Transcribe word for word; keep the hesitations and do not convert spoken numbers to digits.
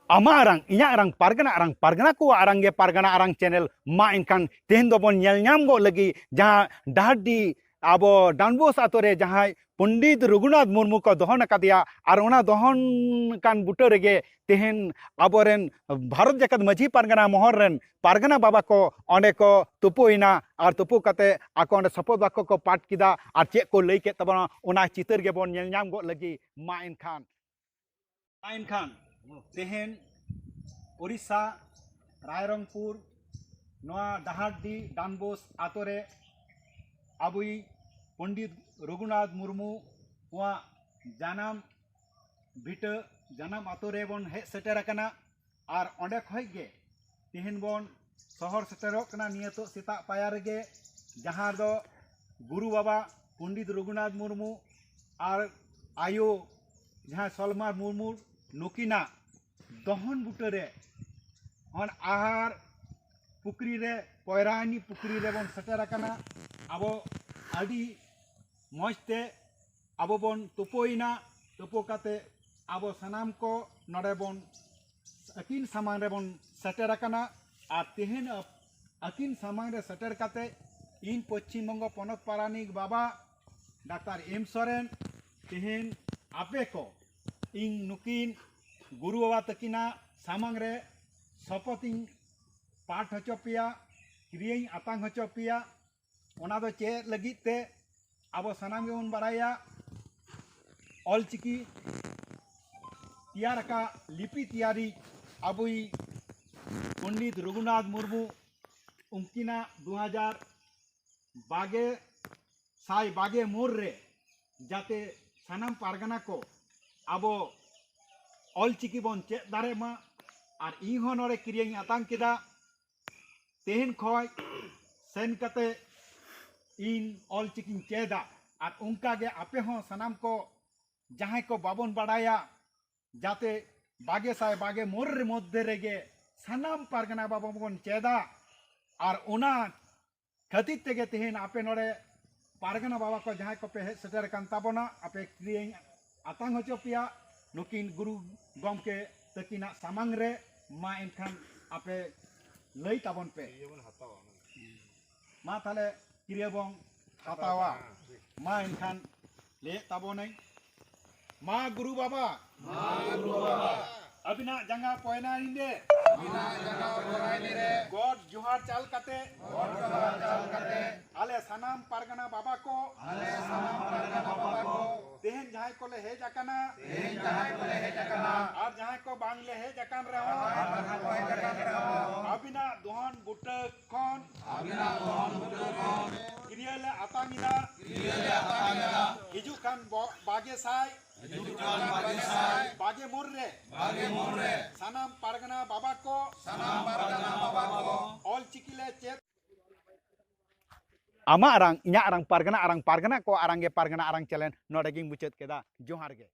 ᱟᱢᱟᱜ ᱟᱲᱟᱝ, ᱤᱧᱟᱹᱜ ᱟᱲᱟᱝ, ᱯᱟᱨᱜᱟᱱᱟ ᱟᱲᱟᱝ, ᱯᱟᱨᱜᱟᱱᱟ ᱠᱚᱣᱟᱜ ᱟᱲᱟᱝ ᱜᱮ ᱯᱟᱨᱜᱟᱱᱟ ᱟᱲᱟᱝ ᱪᱮᱱᱮᱞ᱾ ᱢᱟ ᱮᱱᱠᱷᱟᱱ ᱛᱮᱦᱮᱧ ᱫᱚᱵᱚᱱ ᱧᱮᱞ ᱧᱟᱢ ᱜᱚᱫ ᱞᱟᱹᱜᱤᱫ ᱡᱟᱦᱟᱸ ᱰᱟᱦᱟᱨᱰᱤ ᱟᱵᱚ ᱰᱟᱱᱵᱳᱥ ᱟᱛᱳ ᱨᱮ ᱡᱟᱦᱟᱸᱭ ᱯᱚᱱᱰᱤᱛ ᱨᱚᱜᱷᱩᱱᱟᱛᱷ ᱢᱩᱨᱢᱩ ᱠᱚ ᱫᱚᱦᱚᱱ ᱟᱠᱟᱫᱮᱭᱟ, ᱟᱨ ᱚᱱᱟ ᱫᱚᱦᱚᱱ ᱠᱟᱱ ᱵᱩᱴᱟᱹ ᱨᱮᱜᱮ ᱛᱮᱦᱮᱧ ᱟᱵᱚᱨᱮᱱ ᱵᱷᱟᱨᱚᱛ ᱡᱟᱠᱟᱛ ᱢᱟᱹᱡᱷᱤ ᱯᱟᱨᱜᱟᱱᱟ ᱢᱚᱦᱚᱞ ᱨᱮᱱ ᱯᱟᱨᱜᱟᱱᱟ ᱵᱟᱵᱟ ᱠᱚ ᱚᱸᱰᱮ ᱠᱚ ᱛᱩᱯᱩᱭᱮᱱᱟ, ᱟᱨ ᱛᱩᱯᱩ ᱠᱟᱛᱮ ᱟᱠᱚ ᱚᱸᱰᱮ ᱥᱚᱯᱚᱛ ᱵᱟᱠᱠᱚ ᱠᱚ ᱯᱟᱴ ᱠᱮᱫᱟ, ᱟᱨ ᱪᱮᱫ ᱠᱚ ᱞᱟᱹᱭ ᱠᱮᱫ ᱛᱟᱵᱚᱱᱟ ᱚᱱᱟ ᱪᱤᱛᱟᱹᱨ ᱜᱮᱵᱚᱱ ᱧᱮᱞ ᱧᱟᱢ ᱜᱚᱫ ᱞᱟᱹᱜᱤᱫ᱾ ᱢᱟ ᱮᱱᱠᱷᱟᱱ ᱮᱱᱠᱷᱟᱱ ᱛᱮᱦᱮᱧ ᱳᱰᱤᱥᱟ ᱨᱟᱭᱨᱚᱝᱯᱩᱨ ᱱᱚᱣᱟ ᱰᱟᱦᱟᱨᱰᱤ ᱰᱟᱱᱵᱳᱥ ᱟᱛᱳ ᱨᱮ ᱟᱵᱚᱭᱤᱡ ᱯᱚᱱᱰᱤᱛ ᱨᱚᱜᱷᱩᱱᱟᱛᱷ ᱢᱩᱨᱢᱩ ᱣᱟᱜ ᱡᱟᱱᱟᱢ ᱵᱷᱤᱴᱟᱹ, ᱡᱟᱱᱟᱢ ᱟᱛᱳ ᱨᱮᱵᱚᱱ ᱦᱮᱡ ᱥᱮᱴᱮᱨ ᱟᱠᱟᱱᱟ᱾ ᱟᱨ ᱚᱸᱰᱮ ᱠᱷᱚᱡ ᱜᱮ ᱛᱮᱦᱮᱧ ᱵᱚᱱ ᱥᱚᱦᱚᱨ ᱥᱮᱴᱮᱨᱚᱜ ᱠᱟᱱᱟ᱾ ᱱᱤᱭᱟᱹᱛᱚᱜ ᱥᱮᱛᱟᱜ ᱯᱟᱭᱟᱨ ᱨᱮᱜᱮ ᱡᱟᱦᱟᱸ ᱫᱚ ᱜᱩᱨᱩ ᱵᱟᱵᱟ ᱯᱚᱱᱰᱤᱛ ᱨᱚᱜᱷᱩᱱᱟᱛᱷ ᱢᱩᱨᱢᱩ ᱟᱨ ᱟᱭᱳ ᱡᱟᱦᱟᱸᱭ ᱥᱚᱞᱢᱟ ᱢᱩᱨᱢᱩ, ᱱᱩᱠᱤᱱᱟᱜ ᱫᱚᱦᱚᱱ ᱵᱩᱴᱟᱹ ᱨᱮ ᱦᱚᱱ ᱟᱦᱟᱨ ᱯᱩᱠᱷᱨᱤ ᱨᱮ, ᱯᱚᱭᱨᱟᱭᱱᱤ ᱯᱩᱠᱷᱨᱤ ᱨᱮᱵᱚᱱ ᱥᱮᱴᱮᱨ ᱟᱠᱟᱱᱟ᱾ ᱟᱵᱚ ᱟᱹᱰᱤ ᱢᱚᱡᱽ ᱛᱮ ᱟᱵᱚ ᱵᱚᱱ ᱛᱩᱯᱩᱭᱮᱱᱟ᱾ ᱛᱩᱯᱩ ᱠᱟᱛᱮ ᱟᱵᱚ ᱥᱟᱱᱟᱢ ᱠᱚ ᱱᱚᱰᱮ ᱵᱚᱱ ᱟᱹᱠᱤᱱ ᱥᱟᱢᱟᱝ ᱨᱮᱵᱚᱱ ᱥᱮᱴᱮᱨ ᱟᱠᱟᱱᱟ᱾ ᱟᱨ ᱛᱮᱦᱮᱧ ᱟᱹᱠᱤᱱ ᱥᱟᱢᱟᱝ ᱨᱮ ᱥᱮᱴᱮᱨ ᱠᱟᱛᱮ ᱤᱧ ᱯᱚᱪᱷᱤᱢ ᱵᱚᱝᱜᱚ ᱯᱚᱱᱚᱛ ᱯᱟᱨᱟᱱᱤᱠ ᱵᱟᱵᱟ ᱰᱟᱠᱛᱟᱨ ᱮᱢ ᱥᱚᱨᱮᱱ ᱛᱮᱦᱮᱧ ᱟᱯᱮ ᱠᱚ ᱤᱧ ᱱᱩᱠᱤᱱ ᱜᱩᱨᱩ ᱵᱟᱵᱟ ᱛᱟᱹᱠᱤᱱᱟᱜ ᱥᱟᱢᱟᱝ ᱨᱮ ᱥᱚᱯᱚᱛ ᱤᱧ ᱯᱟᱴ ᱦᱚᱪᱚ ᱯᱮᱭᱟ, ᱠᱤᱨᱤᱭᱟᱹᱧ ᱟᱛᱟᱝ ᱦᱚᱪᱚ ᱯᱮᱭᱟ᱾ ᱚᱱᱟ ᱫᱚ ᱪᱮᱫ ᱞᱟᱹᱜᱤᱫ ᱛᱮ? ᱟᱵᱚ ᱥᱟᱱᱟᱢ ᱜᱮᱵᱚᱱ ᱵᱟᱲᱟᱭᱟ, ᱚᱞᱪᱤᱠᱤ ᱛᱮᱭᱟᱨ ᱟᱠᱟᱫ ᱞᱤᱯᱤ ᱛᱮᱭᱟᱨᱤ ᱟᱵᱚᱭᱤᱡ ᱯᱚᱱᱰᱤᱛ ᱨᱚᱜᱷᱩᱱᱟᱛᱷ ᱢᱩᱨᱢᱩ, ᱩᱱᱠᱤᱱᱟᱜ ᱫᱩ ᱦᱟᱡᱟᱨ ᱵᱟᱜᱮ ᱥᱟᱭ ᱵᱟᱜᱮ ᱢᱚᱬ ᱨᱮ ᱡᱟᱛᱮ ᱥᱟᱱᱟᱢ ᱯᱟᱨᱜᱟᱱᱟ ᱠᱚ ᱟᱵᱚ ᱚᱞᱪᱤᱠᱤ ᱵᱚᱱ ᱪᱮᱫ ᱫᱟᱲᱮᱜ ᱢᱟ᱾ ᱟᱨ ᱤᱧ ᱦᱚᱸ ᱱᱚᱰᱮ ᱠᱤᱨᱤᱭᱟᱹᱧ ᱟᱛᱟᱝ ᱠᱮᱫᱟ᱾ ᱛᱮᱦᱮᱧ ᱠᱷᱚᱡ ᱥᱮᱱ ᱠᱟᱛᱮ ᱤᱧ ᱚᱞᱪᱤᱠᱤᱧ ᱪᱮᱫᱟ᱾ ᱟᱨ ᱚᱱᱠᱟ ᱜᱮ ᱟᱯᱮ ᱦᱚᱸ ᱥᱟᱱᱟᱢ ᱠᱚ ᱡᱟᱦᱟᱸᱭ ᱠᱚ ᱵᱟᱵᱚᱱ ᱵᱟᱲᱟᱭᱟ, ᱡᱟᱛᱮ ᱵᱟᱜᱮ ᱥᱟᱭ ᱵᱟᱜᱮ ᱢᱚᱬ ᱨᱮ ᱢᱚᱫᱽᱫᱷᱮ ᱨᱮᱜᱮ ᱥᱟᱱᱟᱢ ᱯᱟᱨᱜᱟᱱᱟ ᱵᱟᱵᱟ ᱵᱚᱱ ᱪᱮᱫᱟ᱾ ᱟᱨ ᱚᱱᱟ ᱠᱷᱟᱹᱛᱤᱨ ᱛᱮᱜᱮ ᱛᱮᱦᱮᱧ ᱟᱯᱮ ᱱᱚᱰᱮ ᱯᱟᱨᱜᱟᱱᱟ ᱵᱟᱵᱟ ᱠᱚ ᱡᱟᱦᱟᱸᱭ ᱠᱚᱯᱮ ᱦᱮᱡ ᱥᱮᱴᱮᱨ ᱟᱠᱟᱱ ᱛᱟᱵᱚᱱᱟ, ᱟᱯᱮ ᱠᱤᱨᱤᱭᱟᱹᱧ ᱟᱛᱟᱝ ᱦᱚᱪᱚ ᱯᱮᱭᱟ ᱱᱩᱠᱤᱱ ᱜᱩᱨᱩ ᱜᱚᱢᱠᱮ ᱛᱟᱹᱠᱤᱱᱟᱜ ᱥᱟᱢᱟᱝ ᱨᱮ ᱢᱟ ᱮᱱᱠᱷᱟᱱ ᱟᱯᱮ ᱞᱟᱹᱭ ᱛᱟᱵᱚᱱ ᱯᱮ᱾ ᱢᱟ ᱛᱟᱦᱞᱮ ᱠᱤᱨᱭᱟᱹ ᱵᱚᱱ ᱦᱟᱛᱟᱣᱟ᱾ ᱢᱟ ᱮᱱᱠᱷᱟᱱ ᱞᱟᱹᱭᱮᱫ ᱛᱟᱵᱚᱱᱟᱹᱧ, ᱢᱟ ᱜᱩᱨᱩ ᱵᱟᱵᱟ, ᱟᱹᱵᱤᱱᱟᱜ ᱡᱟᱸᱜᱟ ᱯᱚᱭᱱᱟᱭᱤᱱ ᱨᱮ ᱜᱚᱰ ᱡᱚᱦᱟᱨ ᱪᱟᱞ ᱠᱟᱛᱮ ᱟᱞᱮ ᱥᱟᱱᱟᱢ ᱯᱟᱨᱜᱟᱱᱟ ᱵᱟᱵᱟ ᱠᱚ, ᱛᱮᱦᱮᱧ ᱡᱟᱦᱟᱸᱭ ᱠᱚᱞᱮ ᱦᱮᱡ ᱟᱠᱟᱱᱟ, ᱟᱨ ᱡᱟᱦᱟᱸᱭ ᱠᱚ ᱵᱟᱝᱞᱮ ᱦᱮᱡ ᱟᱠᱟᱱ ᱨᱮᱦᱚᱸ, ᱟᱹᱵᱤᱱᱟᱜ ᱫᱚᱦᱚᱱ ᱵᱩᱴᱟᱹ ᱠᱷᱚᱱ ᱠᱤᱨᱭᱟᱹ ᱞᱮ ᱟᱛᱟᱝ ᱮᱫᱟ᱾ ᱦᱤᱡᱩᱜ ᱠᱟᱱ ᱵᱚ-, ᱵᱟᱜᱮ ᱥᱟᱭ ᱵᱟᱜᱮ ᱢᱚᱬ ᱨᱮ ᱥᱟᱱᱟᱢ ᱯᱟᱨᱜᱟᱱᱟ ᱵᱟᱵᱟ ᱠᱚ ᱚᱞ ᱪᱤᱠᱤ ᱞᱮ ᱪᱮᱫ᱾ ᱟᱢᱟᱜ ᱟᱲᱟᱝ, ᱤᱧᱟᱹᱜ ᱟᱲᱟᱝ, ᱯᱟᱨᱜᱟᱱᱟ ᱟᱲᱟᱝ, ᱯᱟᱨᱜᱟᱱᱟ ᱠᱚ ᱟᱲᱟᱝ ᱜᱮ ᱯᱟᱨᱜᱟᱱᱟ ᱟᱲᱟᱝ ᱪᱮᱱᱮᱞ ᱱᱚᱰᱮ ᱜᱤᱧ ᱢᱩᱪᱟᱹᱫ ᱠᱮᱫᱟ᱾ ᱡᱚᱦᱟᱨ ᱜᱮ᱾